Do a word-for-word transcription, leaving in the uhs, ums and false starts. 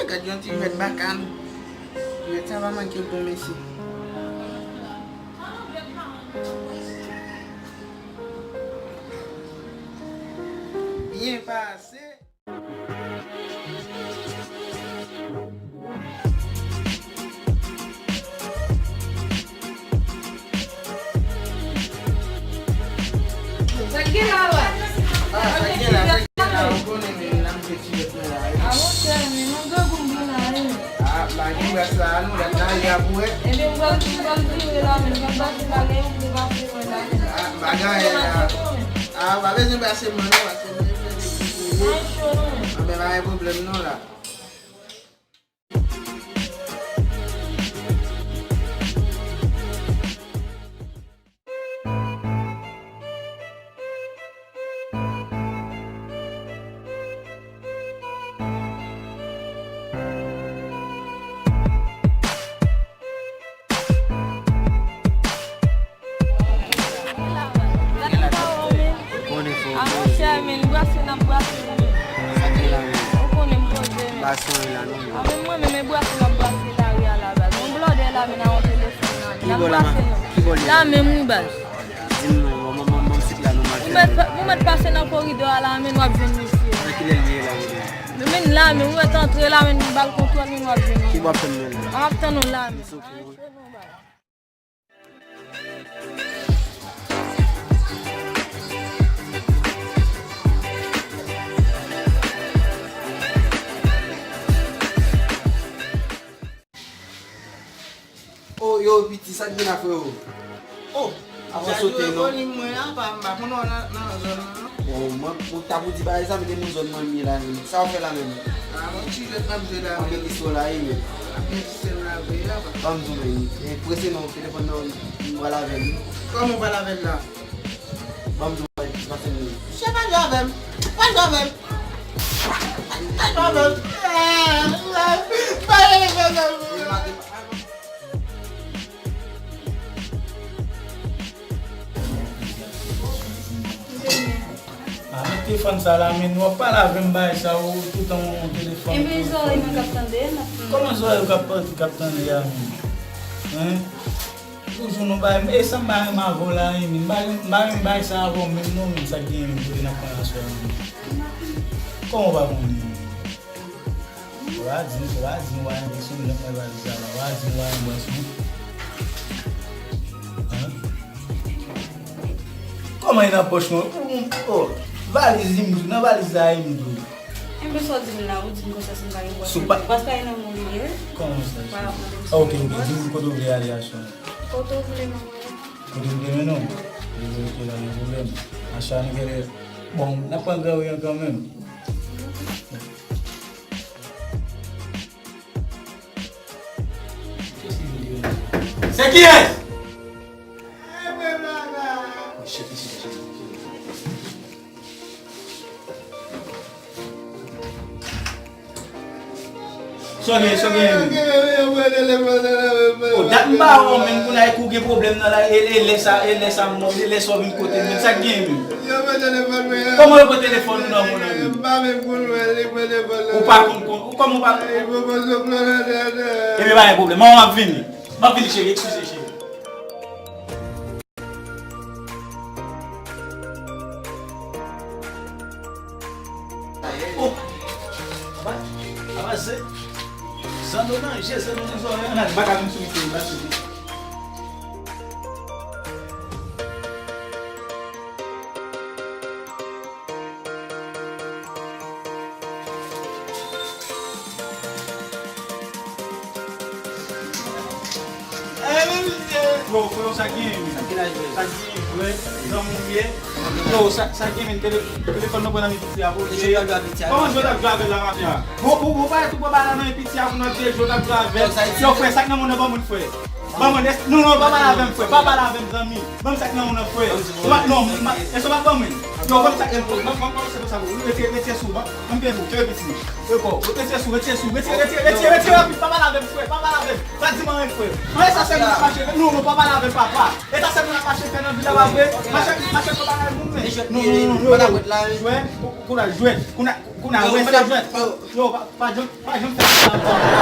Gad yon ti jwèt bakan. Jwèt sa pa manke bon, mesye. Byen pase. Sa k gen la, wa? Ah, sa k gen la, sa k gen la, ou konnen, men, n ap jwe ti jwèt mwen la, wi. Ah, monchè, men, nan grangou m vin la, wi. Ah, pa gen bras la, non, dat la, y ap wè. Ebyen, m pral, m pral vire la, men, m pral pase la, gen yon vle pase mwen la, men. Ah, bagay la. Ah, pa bezwen pase mwen, non, pase mwen, fè de ti vire. Ay, cho, non. Ah, men, pa gen pwoblèm, non, la. Konnen fò. A monchè, men, brase n ap brase, men. Sa k gen la, men? Ou konnen m poze, men. Pa sonje la, non, men. A, men mwen, men, men brase m ap brase lari a la, baz. Yon blòdè la, men, nan yon telefòn la, men. N ap brase, non. Ki bò l ye la? La, men, wi, baz. Di m non, ban m, ban m, ban m sit la, non, m al fè. Ou mèt pa, ou mèt pase nan koridò a la, men, w ap jwenn misye. Nan ki lè l ye la, wi? Men, men la, men, ou mèt antre la, men, ba l kontwòl, men, w ap jwenn misye. Ki bò w ap tann mwen la? M ap tann ou la, men. It's okay, wi. Oh, yo, piti, sa k gen la, freo? Oh, avan sote, non? Volume mwen an, pa, m pa konn wè nan, nan zòn nan, non. Bon, mwen, mwen ta pou di bagay sa, men se moun zòn mwen m ye la, menm. Sa w fè la, menm? Ah, mwen ti jwèt m ap jwe la, men. Mwen mete sou la, wi, menm. Ap mete sou la, vre, la, pa. Ban m di w, menm. E, prese non, telefòn nan, m pral avè l. Kòman w pral avè l la? Ban m di w, pase m li. Chè, pa jwe avè m. Pa jwe avè m. Pa jwe avè m. Pa jwe avè m. Ah, men telefòn sa la, men w ap pale avè m bagay sa, ou toutan yon telefòn. Enben, zòrèy mwen k ap tande, n ap tande. Kòman zòrèy ou k ap, k ap tande a, men? Hein? Toujou nou bay, e sa m pa renmen avè w la, Emine. M pa renmen, m pa renmen bay sa avè w menm non, menm sa k genyen menm kote n ap pran aswè a menm. Kòman w pa konnen? Ou pa di, ou pa di, ou pa enpresyone, jan mwen pa di sa la. Ou pa di, ou pa enpresyone. Hein? Kòman e nan pòch mwen? Ou, ou, oh, valiz li m tou, nan valiz la, Emine tou. Enben sa w di m la, ou di m konsa si m pa gen bwat. Sou pa- Bwat pa nan men w li ye. Kòman sa? Pa nan men m. Ah, ok, ok, di m kote w vle ale, Asha. Kote w vle m voye? Kote w vle mennen w? Li vle rete la, gen pwoblèm. Asha, nou genlè, bon, n ap pran gran ri an kanmenm. Se kiyès? Sa w gen, sa w gen menm? O, dat m pa wè w menm, kounye a kou gen pwoblèm nan la, e, e lè sa, e lè sa m, e lè sa w vin kote m menm, sa k gen menm? Kòman yo pran telefòn ou nan men w nan menm? Ou pa konn, konn, ou kòman ou pa. Ebyen, pa gen pwoblèm, manman m ap vini. M ap vini, cheri, eskize, cheri. Oh! Aba, aba se zanno nan je, zanno nan zòrèy, ann al, m pa ka vin sou misye, m pa sou li. Bro, freo, sa k genyen, men? Sa k genyen, frè? Zanmi w ye? Yo, sa, sa k genyen, men? Tele-, telefòn nan pran nan men piti a, bro. Kòman jwèt ap jwe avè l la, mafya? Bon, bon, bon, pa tou pran bal la nan men piti a pou n ap jwe, jwèt ap jwe avè l. Yo, frè, sa k nan men w nan ban mwen, frè. Ban mwen, non, non, pa pale avè m, frè. Pa pale avè m, zanmi. Ban m sa k nan men w nan, frè. Ou pa, non, ma, èske w pa ban mwen? Yo, ban m sa, ban m, ban m, ban m sa, ban m sa, retire, retire sou, ban m, ban m peye pou, retire sou, retire, retire, retire, retire, retire, pa pale avè m, frè, pa pale avè m, pa di m anyen, frè. Mwen, sa sèl moun ap mache, non, non, pa pale avè m, papa. E sa sèl moun ap mache fè nan vil la, pa vre? Mache, mache, pa pale avè m, non, non, non, non, non, jwèt, kounye a jwèt, kounye a, kounye a, wè, se jwèt. Yo, pa, pa janm, pa janm fè sa ankò.